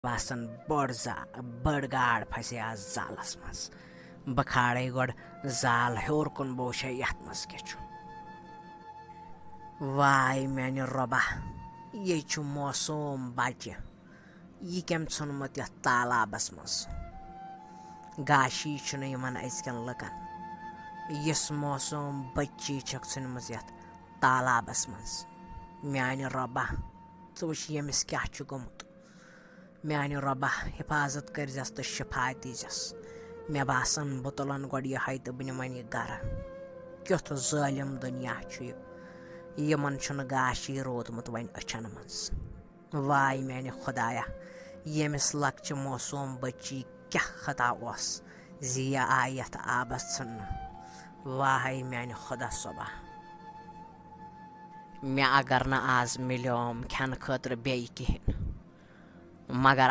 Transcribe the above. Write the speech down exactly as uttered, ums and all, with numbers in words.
باسان بٔڑ زا بٔڑ گاڈ پھسے آز زالس منٛز۔ بہٕ کھالے گۄڈٕ زال ہیوٚر کُن، بہٕ وٕچھے یتھ منٛز کیٛاہ چھُ۔ واے میانہِ رۄبا، یے چھُ معصوم بچہِ، یہِ کٔمۍ ژھُنمُت یتھ تالابس منٛز؟ گاشی چھُنہٕ یِمن أزکٮ۪ن لُکن، یِژھ معصوم بچی چھکھ ژھُنمٕژ یتھ تالابس منٛز۔ میانہِ رۄبا، ژٕ وٕچھ ییٚمِس کیٛاہ چھُ گوٚمُت۔ میانہِ رۄبا، حفاظت کٔرزٮ۪س تہٕ شفا دیٖزٮ۪س۔ مےٚ باسان، بہٕ تُلن گۄڈٕ یِہوٚے تہٕ بہٕ نِمن یہِ گرٕ۔ کیُتھ ظٲلِم دُنیا چھُ یہِ، یِمن چھُنہٕ گاشی روٗدمُت وۄنۍ أچھن منٛز۔ واے میانہِ خۄدایا، ییٚمِس لۄکچہِ معصوم بچی کیٛاہ خطا اوس زِ یہِ آیہِ یتھ آبس ژھٕننہٕ۔ واے میانہِ خۄدا صٲبا، مےٚ اگر نہٕ آز مِلیوم کھٮ۪نہٕ خٲطرٕ بیٚیہِ کِہیٖنۍ، مگر